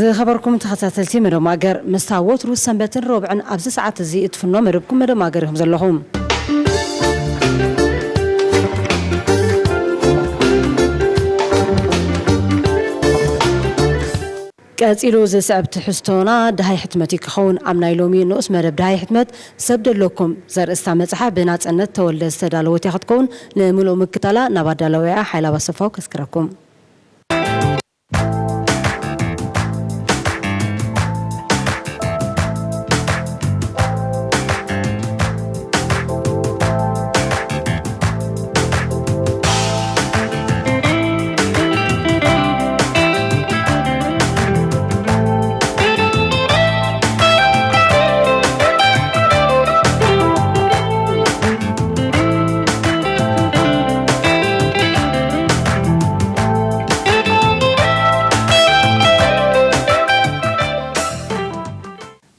ዝኸበርኩም ተኸታተልቲ መደብ ማገር፣ ምስታ ወትሩ ሰንበትን ረቡዕን ኣብዚ ሰዓት እዚ እትፍኖ መደብኩም መደብ ማገር ኢኹም ዘለኹም። ቀጺሉ ዝስዕብ ትሕዝቶና ደሃይ ሕትመት እዩ ክኸውን። ኣብ ናይ ሎሚ ንኡስ መደብ ደሃይ ሕትመት ሰብ ደለኩም ዘርእስታ መጽሓፍ ብናጽነት ተወልደ ዝተዳለወት እያ ክትከውን። ንምሉእ ምክታላ ናብ ኣዳለዊኣ ሓይላ ባሰፋው ከስክረኩም።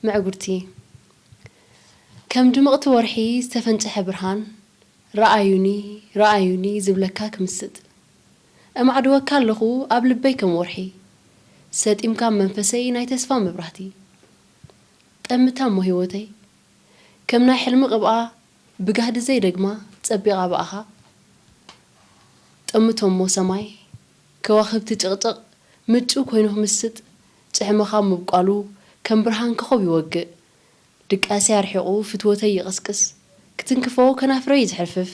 ምዕጉርቲ፣ ከም ድምቕቲ ወርሒ ዝተፈንጨሐ ብርሃን፣ "ረኣዩኒ፣ ረኣዩኒ" ዝብለካ ክምስጥ። እማዕድወካ ኣለኹ ኣብ ልበይ ከም ወርሒ፣ ሰጢምካ ኣብ መንፈሰይ ናይ ተስፋ መብራህቲ። ጠምታ እሞ ህይወተይ፣ ከም ናይ ሕልሚ ቅብኣ፣ ብጋህዲ ዘይደግማ ጸቢቓ ብኣኻ። ጠምቶ እሞ ሰማይ፣ ከዋኽብቲ ጭቕጭቕ፣ ምጩው ኮይኑ ክምስጥ፣ ጭሕምኻ ምብቋሉ ከም ብርሃን ኮኾብ ይወግእ። ድቃሰይ ኣርሒቑ ፍትወተይ ይቕስቅስ፣ ክትንክፎ ከናፍረይ ዝሕርፍፍ፣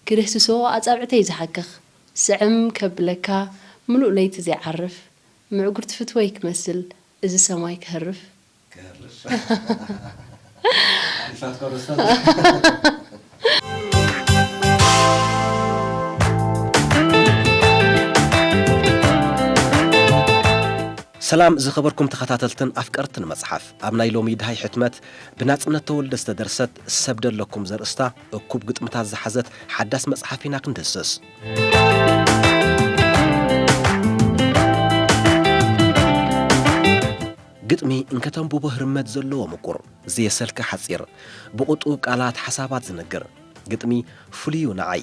ክድህስሶ ኣጻብዕተይ ዝሓክኽ፣ ስዕም ከብለካ ምሉእ ለይቲ ዘይዓርፍ፣ ምዕጉርቲ ፍትወይ ክመስል እዚ ሰማይ ክህርፍ። ክህርፍ። ሓሊፋትካ ዶ ስታላ? ሰላም ዝኸበርኩም ተኸታተልትን ኣፍቀርትን መጽሓፍ፣ ኣብ ናይ ሎሚ ደሃይ ሕትመት ብናጽነት ተወልደ ዝተደርሰት ሰብ ደለኩም ዘርእስታ እኩብ ግጥምታት ዝሓዘት ሓዳስ መጽሓፍ ኢና ክንድህስስ። ግጥሚ እንከተንብቦ ህርመት ዘለዎ ምቁር፣ ዘየሰልኪ ሓጺር፣ ብቑጡብ ቃላት ሓሳባት ዝነግር። ግጥሚ ፍሉይ እዩ ንዓይ፣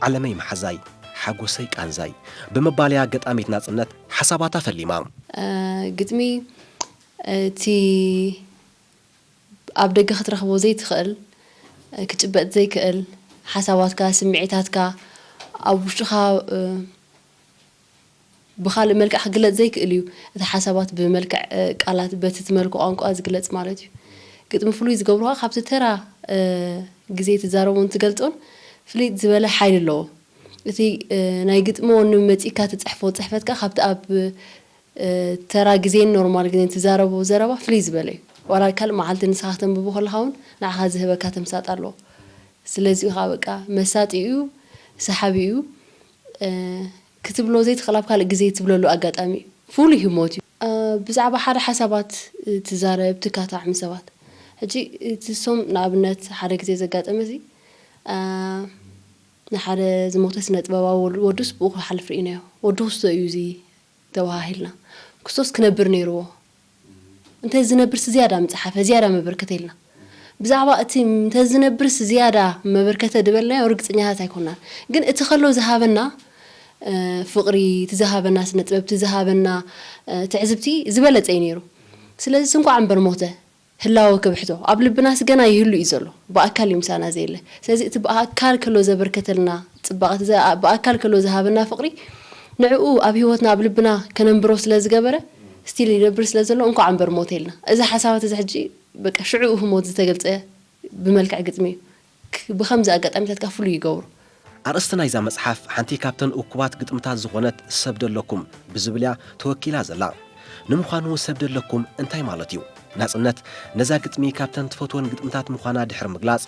ዓለመይ መሓዛይ፣ ሓጎሰይ ቃንዛይ ብምባል እያ ገጣሚት ናጽነት ሓሳባታ ፈሊማ። እ፣ ግጥሚ እቲ ኣብ ደገ ክትረኽቦ ዘይትኽእል፣ እ፣ ክጭበጥ ዘይክእል ሓሳባትካ፣ ስምዒታትካ ኣብ ውሽጥኻ፣ እ፣ ብኻልእ መልክዕ ክግለጽ ዘይክእል እዩ። እቲ ሓሳባት ብመልክዕ፣ እ፣ ቃላት በቲ ትመልኮ ቋንቋ ዝግለጽ ማለት እዩ። ግጥሚ ፍሉይ ዝገብሮ ከኣ ካብቲ ተራ፣ እ፣ ግዜ ትዛረቦን ትገልጾን ፍልይ ዝበለ ሓይሊ ኣለዎ። እቲ፣ እ፣ ናይ ግጥሚ ወኒ መጺእካ ትጽሕፎ ጽሕፈት ከኣ ካብቲ ኣብ፣ እ፣ ተራ ግዜን ኖርማል ግዜን ትዛረቦ ዘረባ ፍልይ ዝበለ እዩ። ዋላ ካልእ መዓልቲ ንስኻ ክተንብቦ ከለኻ እውን ንዓኻ ዝህበካ ተምሳጥ ኣለዎ። ስለዚ ከኣ በቃ መሳጢ እዩ፣ ሰሓቢ እዩ። እ፣ ክትብሎ ዘይትኽእል ኣብ ካልእ ግዜ ትብለሉ ኣጋጣሚ እዩ። ፍሉይ ህሞት እዩ። እ፣ ብዛዕባ ሓደ ሓሳባት ትዛረብ፣ ትካታዕ ምስ ሰባት። ሕጂ እቲ ሶም ንኣብነት ሓደ ግዜ ዘጋጠመ እዚ፣ እ፣ ንሓደ ዝሞተ ስነ ጥበባዊ ወል-፣ ወዱስ ብኡ ክሓልፍ ርኢናዮ። ወዱ ክስቶ እዩ እዚ ተባሃሂልና። ክርስቶስ ክነብር ነይርዎ። እንተ ዝነብርስ ዝያዳ ምጽሓፈ፣ ዝያዳ መበርከተ ኢልና። ብዛዕባ እቲ እንተ ዝነብርስ ዝያዳ መበርከተ ድበልናዮ ርግጽኛታት ኣይኮናን። ግን እቲ ከሎ ዝሃበና፣ እ፣ ፍቕሪ፣ እቲ ዝሃበና ስነ ጥበብ፣ እቲ ዝሃበና፣ እ፣ ትዕዝብቲ ዝበለጸ እዩ ነይሩ። ስለዚ እንኳዕ እምበር ሞተ፣ ህላወ ክብሕቶ። ኣብ ልብናስ ገና ይህሉ እዩ ዘሎ። ብኣካል እዩ ምሳና ዘየለ። ስለዚ እቲ ብኣካል ከሎ ዘበርከተልና ጽባቐ፣ እቲ ዘ-፣ ብኣካል ከሎ ዝሃበና ፍቕሪ፣ ንዕኡ ኣብ ህይወትና፣ ኣብ ልብና ከነንብሮ ስለ ዝገበረ፣ ስቲል ይነብር ስለ ዘሎ፣ እንኳዕ እምበር ሞተ ኢልና። እዚ ሓሳባት እዚ ሕጂ በቃ ሽዑ ህሞት ዝተገልጸ ብመልክዕ ግጥሚ እዩ። ክ-፣ ብኸምዚ ኣጋጣሚታት ከኣ ፍሉይ ይገብሮ። ኣርእስቲ ናይዛ መጽሓፍ ሓንቲ ካብተን እኩባት ግጥምታት ዝኾነት ሰብ ደለኩም ብዝብል እያ ተወኪላ ዘላ። ንምዃኑ ሰብ ደለኩም እንታይ ማለት እዩ? ናጽነት ነዛ ግጥሚ ካብተን ትፈትወን ግጥምታት ምዃና ድሕሪ ምግላጽ፣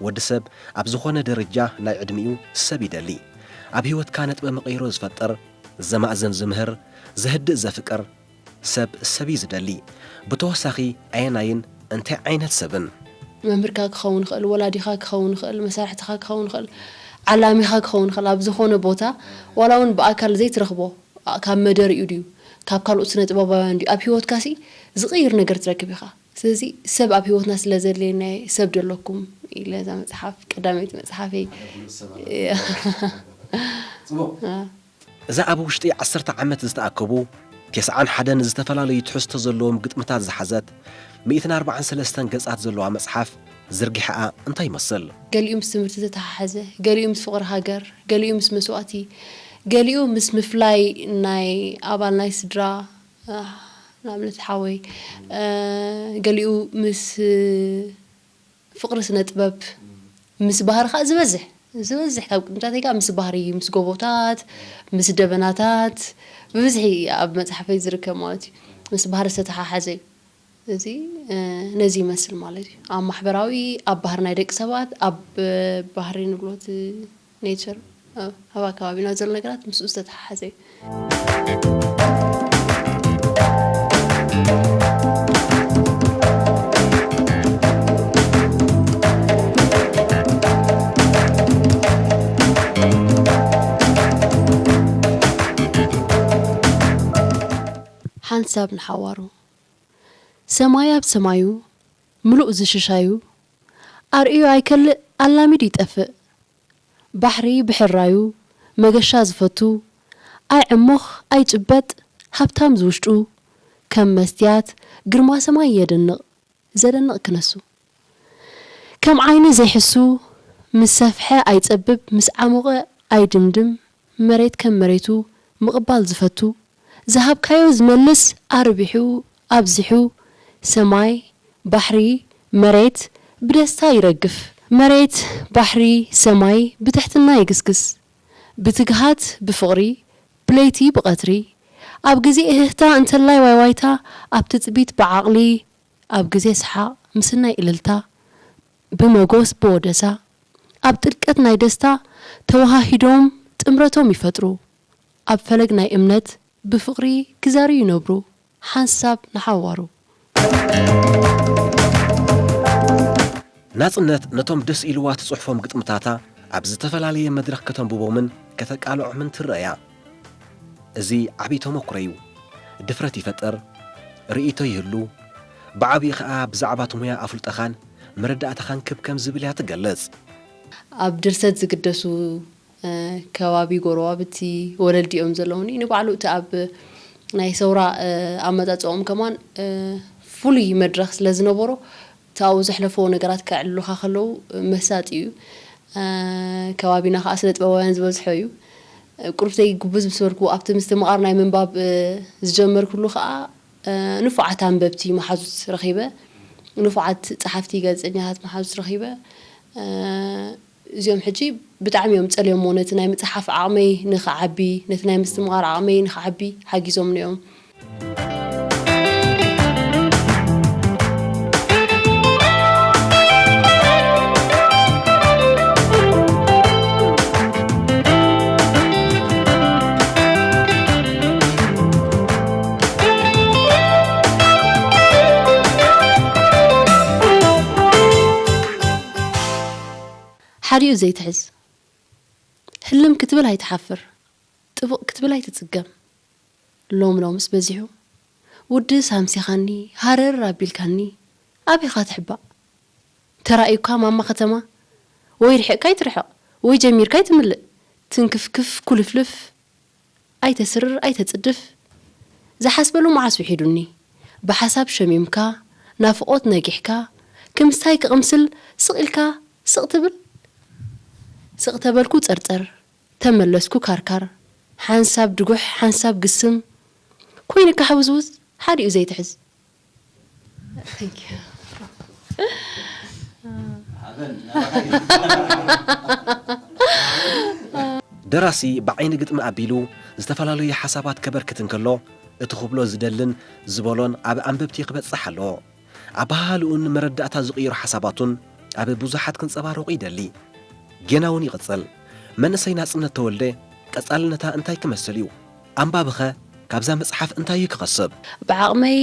ወዲ ሰብ ኣብ ዝኾነ ደረጃ ናይ ዕድሚኡ ሰብ ይደሊ። ኣብ ህይወትካ ነጥበ መቐይሮ ዝፈጥር፣ ዘማእዝን ዝምህር፣ ዘህድእ ዘፍቅር፣ ሰብ ሰብ እዩ ዝደሊ። ብተወሳኺ ኣየናይን እንታይ ዓይነት ሰብን? መምህርካ ክኸውን ይኽእል፣ ወላዲኻ ክኸውን ይኽእል፣ መሳርሕትኻ ክኸውን ይኽእል፣ ዓላሚኻ ክኸውን ይኽእል። ኣብ ዝኾነ ቦታ ዋላ እውን ብኣካል ዘይትረኽቦ፣ ካብ መደርኡ ድዩ፣ ካብ ካልኦት ስነ ጥበባውያን ድዩ፣ ኣብ ህይወትካሲ ዝቕይር ነገር ትረክብ ኢኻ። ስለዚ ሰብ ኣብ ህይወትና ስለ ዘድለየና እየ ሰብ ደለኩም ኢለ እዛ መጽሓፍ፣ ቀዳመይቲ መጽሓፈይ። ሓደ ፍሉጥ ሰብ ኣለኩም። እያ። ጽቡቕ። አ። እዛ ኣብ ውሽጢ ዓሰርተ ዓመት ዝተኣከቡ ተስዓን ሓደን ዝተፈላለዩ ትሕዝቶ ዘለዎም ግጥምታት ዝሓዘት ሚእትን ኣርባዓን ሰለስተን ገጻት ዘለዋ መጽሓፍ ዝርግሐኣ እንታይ ይመስል? ገሊኡ ምስ ትምህርቲ ዝተተሓሓዘ፣ ገሊኡ ምስ ፍቕሪ ሃገር፣ ገሊኡ ምስ መስዋእቲ፣ ገሊኡ ምስ ምፍላይ ናይ ኣባል ናይ ስድራ፣ ንኣብነት ሓወይ፣ ገሊኡ ምስ ፍቕሪ ስነ ጥበብ ምስ ባህሪ ከዓ ዝበዝሕ ዝበዝሕ ካብ ቅድምታተይ ከዓ ምስ ባህሪ ምስ ጎቦታት ምስ ደበናታት ብብዝሒ ኣብ መፅሓፈይ ዝርከብ ማለት እዩ። ምስ ባህሪ ዝተተሓሓዘ እዩ። እዚ ነዚ ይመስል ማለት እዩ። ኣብ ማሕበራዊ ኣብ ባህሪ ናይ ደቂ ሰባት ኣብ ባህሪ ንብሎት ኔቸር ኣብ ኣከባቢና ዘሎ ነገራት ምስኡ ዝተተሓሓዘ እዩ። ሓንሳብ ንሓዋሩ ሰማይ ኣብ ሰማዩ ምሉእ ዝሽሻዩ ኣርእዩ ኣይከልእ ኣላሚዱ ይጠፍእ። ባሕሪ ብሕራዩ መገሻ ዝፈቱ ኣይዕሞኽ ኣይጭበጥ ሃብታም ዝውሽጡ ከም መስትያት ግርማ ሰማይ የደንቕ ዘደንቕ ክነሱ ከም ዓይኒ ዘይሕሱ ምስ ሰፍሐ ኣይጸብብ ምስ ዓሞቐ ኣይድምድም መሬት ከም መሬቱ ምቕባል ዝፈቱ ዝሃብካዮ ዝመልስ ኣርቢሑ ኣብዚሑ ሰማይ ባሕሪ መሬት ብደስታ ይረግፍ መሬት ባሕሪ ሰማይ ብትሕትና ይግስግስ ብትግሃት ብፍቕሪ ብለይቲ ብቐትሪ ኣብ ግዜ እህህታ እንተላይ ዋይዋይታ ኣብ ትጽቢት ብዓቕሊ ኣብ ግዜ ሰሓቕ ምስናይ እልልታ ብመጎስ ብወደሳ ኣብ ጥልቀት ናይ ደስታ ተወሃሂዶም ጥምረቶም ይፈጥሩ ኣብ ፈለግ ናይ እምነት ብፍቕሪ ክዛርዩ ይነብሩ ሓንሳብ ንሓዋሩ። ናጽነት ነቶም ደስ ኢልዋ ትጽሕፎም ግጥምታታ ኣብ ዝተፈላለየ መድረኽ ከተንብቦምን ከተቃልዖምን ትረእያ። እዚ ዓቢ ተመኩሮ እዩ። ድፍረት ይፈጥር፣ ርእይቶ ይህሉ፣ ብዓቢኡ ኸኣ ብዛዕባ እቲ ሙያ ኣፍልጦኻን መረዳእታኻን ክብ ከም ዝብል እያ ትገልጽ። ኣብ ድርሰት ዝግደሱ ከባቢ ጎረባብቲ ወለዲ እዮም ዘለውኒ ንባዕሉ እቲ ኣብ ናይ ሰውራ ኣመፃፅኦም ከማን ፍሉይ መድረክ ስለ ዝነበሮ እቲ ኣብኡ ዘሕለፈዎ ነገራት ከዕልሉካ ከለዉ መሳጢ እዩ። ከባቢና ከዓ ስነ ጥበባውያን ዝበዝሖ እዩ። ቁሩብ ዘይጉብዝ ምስ በልኩ ኣብቲ ምስትምቓር ናይ ምንባብ ዝጀመርኩሉ ከዓ ንፉዓት ኣንበብቲ መሓዙት ረኺበ። ንፉዓት ፀሓፍቲ ጋዜጠኛታት መሓዙት ረኺበ። እዚኦም ሕጂ ብጣዕሚ እዮም ጸልዮሞ ነቲ ናይ ምጽሓፍ ዓቕመይ ንኽዓቢ ነቲ ናይ ምስትምቓር ዓቕመይ ንኽዓቢ ሓጊዞምኒ እዮም። ሓዲኡ ዘይትሕዝ ህልም ክትብል ኣይትሓፍር ጥብቕ ክትብል ኣይትጽገም ሎም ሎምስ በዚሑ ውድስ ኣምሲኻኒ ሃረር ኣቢልካኒ ኣበይኻ ትሕባእ ተራእዩካ ማማ ከተማ ወይ ርሒቕካ ኣይትርሕቕ ወይ ጀሚርካ ኣይትምልእ ትንክፍክፍ ኩልፍልፍ ኣይተስርር ኣይተጽድፍ ዝሓስበሉ መዓስ ውሒዱኒ ብሓሳብ ሸሚምካ ናፍቖት ነጊሕካ ክምስታይ ክቕምስል ስቕ ኢልካ ስቕ ትብል ስቕ ተበልኩ ጸርጸር ተመለስኩ ካርካር ሓንሳብ ድጉሕ ሓንሳብ ግስም ኮይንካ ሕውዝውዝ ሓዲኡ ዘይትሕዝ ደራሲ ብዓይኒ ግጥሚ ኣቢሉ ዝተፈላለዩ ሓሳባት ከበርክት እንከሎ እቲ ክብሎ ዝደልን ዝበሎን ኣብ ኣንበብቲ ክበጽሕ ኣለዎ። ኣበሃህልኡን መረዳእታ ዝቕይሩ ሓሳባቱን ኣብ ብዙሓት ክንጸባረቑ ይደሊ። ጌና እውን ይቕጽል። መንእሰይ ናጽነት ተወልደ ቀጻልነታ እንታይ ክመስል እዩ? ኣንባብኸ ካብዛ መጽሓፍ እንታይ እዩ ክቐስብ? ብዓቕመይ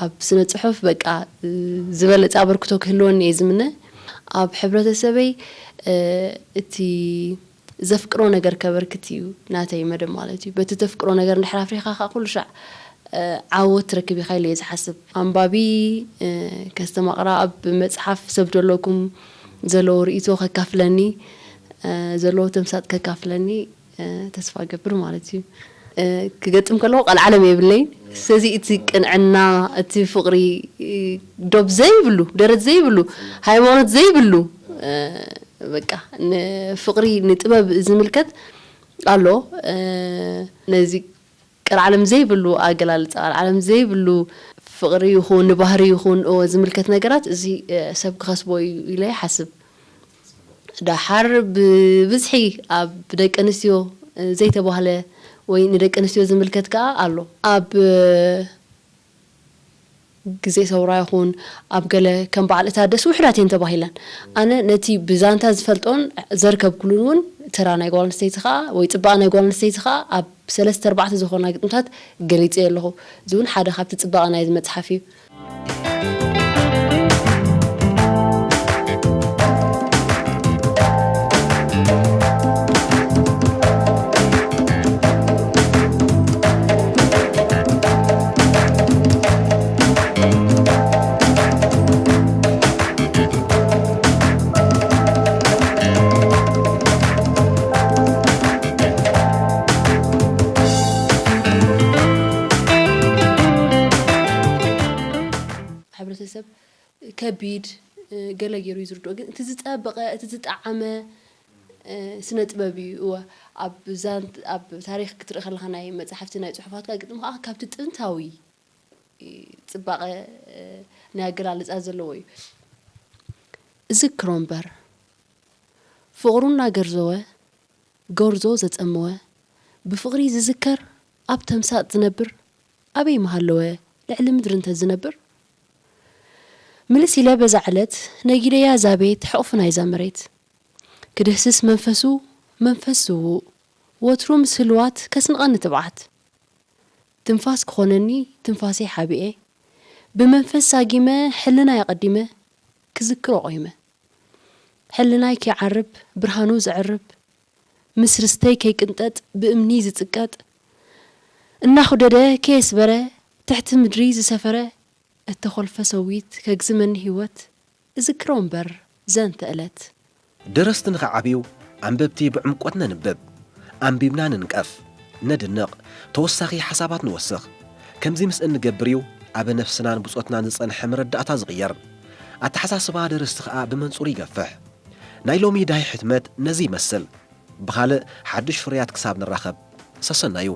ኣብ ስነ ጽሑፍ በቃ ዝበለጸ ኣበርክቶ ክህልወኒ እየ ዝምነ። ኣብ ሕብረተሰበይ እቲ ዘፍቅሮ ነገር ከበርክት እዩ ናተይ መደብ ማለት እዩ። በቲ ተፍቅሮ ነገር እንድሕር ኣፍሪኻ ከዓ ኩሉ ሻዕ ዓወት ትረክብ ኢኻ ኢለ እየ ዝሓስብ። ኣንባቢ ከስተማቕራ ኣብ መፅሓፍ ሰብ ደለኩም ዘለዎ ርእይቶ ከካፍለኒ ዘለዎ ተምሳጥ ከካፍለኒ ተስፋ እገብር ማለት እዩ። ክገጥም ከለኹ ቀልዓለም የብለይን። ስለዚ እቲ ቅንዕና፣ እቲ ፍቕሪ፣ ዶብ ዘይብሉ፣ ደረት ዘይብሉ፣ ሃይማኖት ዘይብሉ፣ በቃ ንፍቕሪ፣ ንጥበብ ዝምልከት ኣሎ። ነዚ ቀልዓለም ዘይብሉ ኣገላልጻ፣ ቀልዓለም ዘይብሉ ፍቕሪ ይኹን ንባህሪ ይኹን ዝምልከት ነገራት፣ እዚ ሰብ ክኸስቦ እዩ ኢለ ይሓስብ። ደሓር ብብዝሒ ኣብ ደቂ ኣንስትዮ ዘይተባህለ ወይ ንደቂ ኣንስትዮ ዝምልከት ከኣ ኣሎ። ኣብ ግዜ ሰውራ ይኹን ኣብ ገለ ከም በዓል እታ ደስ ውሕዳት እየን ተባሂለን። ኣነ ነቲ ብዛንታ ዝፈልጦን ዘርከብኩሉን እውን ተራ ናይ ጓል ኣንስተይቲ ከኣ ወይ ጽባቐ ናይ ጓል ኣንስተይቲ ከኣ ኣብ ሰለስተ ኣርባዕተ ዝኾና ግጥምታት ገሊጸዮ ኣለኹ። እዚ እውን ሓደ ካብቲ ጽባቐ ናይዚ መጽሓፍ እዩ። ሕብረተሰብ ከቢድ ገለ ገይሩ እዩ ዝርድኦ፣ ግን እቲ ዝጠበቐ፣ እቲ ዝጠዓመ ስነ ጥበብ እዩ። እወ፣ ኣብ ዛንት-፣ ኣብ ታሪኽ ክትርኢ ከለኻ ናይ መጻሕፍቲ፣ ናይ ጽሑፋት፣ ግጥሚ ከዓ ካብቲ ጥንታዊ ጽባቐ ናይ ኣገላልጻ ዘለዎ እዩ። እዝክሮ እምበር፣ ፍቕሩ እናገርዘወ፣ ጎርዞ ዘጸመወ፣ ብፍቕሪ ዝዝከር፣ ኣብ ተምሳጥ ዝነብር፣ ኣበይ ምሃለወ፣ ልዕሊ ምድሪ እንተ ዝነብር? ምልስ ኢለ በዛ ዕለት፣ ነጊደያ እዛ ቤት፣ ሕቑፊ ናይዛ መሬት። ክድህስስ መንፈሱ፣ መንፈስ ዝውእ፣ ወትሩ ምስ ህልዋት ከስንቐኒ ትብዓት። ትንፋስ ክኾነኒ ትንፋሰይ ሓቢኤ፣ ብመንፈስ ሳጊመ ሕልናይ ኣቐዲመ ክዝክሮ ቆይመ። ሕልናይ ከይዓርብ ብርሃኑ ዘዕርብ፣ ምስ ርስተይ ከይቅንጠጥ ብእምኒ ዝጽቀጥ፣ እናኹደደ ከየስበረ ትሕቲ ምድሪ ዝሰፈረ፣ እተኾልፈ ሰዊት ከግዝመኒ ህይወት፣ እዝክሮ እምበር ዘንተ ዕለት። ደረስቲ ንኽዓብዩ ኣንበብቲ ብዕምቆት ነንብብ። ኣንቢብና ንንቀፍ፣ ነድንቕ፣ ተወሳኺ ሓሳባት ንወስኽ። ከምዚ ምስ እንገብር እዩ ኣብ ነፍስናን ብጾትናን ዝጸንሐ መረዳእታ ዝቕየር። ኣተሓሳስባ ደረስቲ ኸኣ ብመንጹር ይገፍሕ። ናይ ሎሚ ዳይ ሕትመት ነዚ ይመስል። ብኻልእ ሓድሽ ፍርያት ክሳብ ንራኸብ፣ ሰሰናዩ።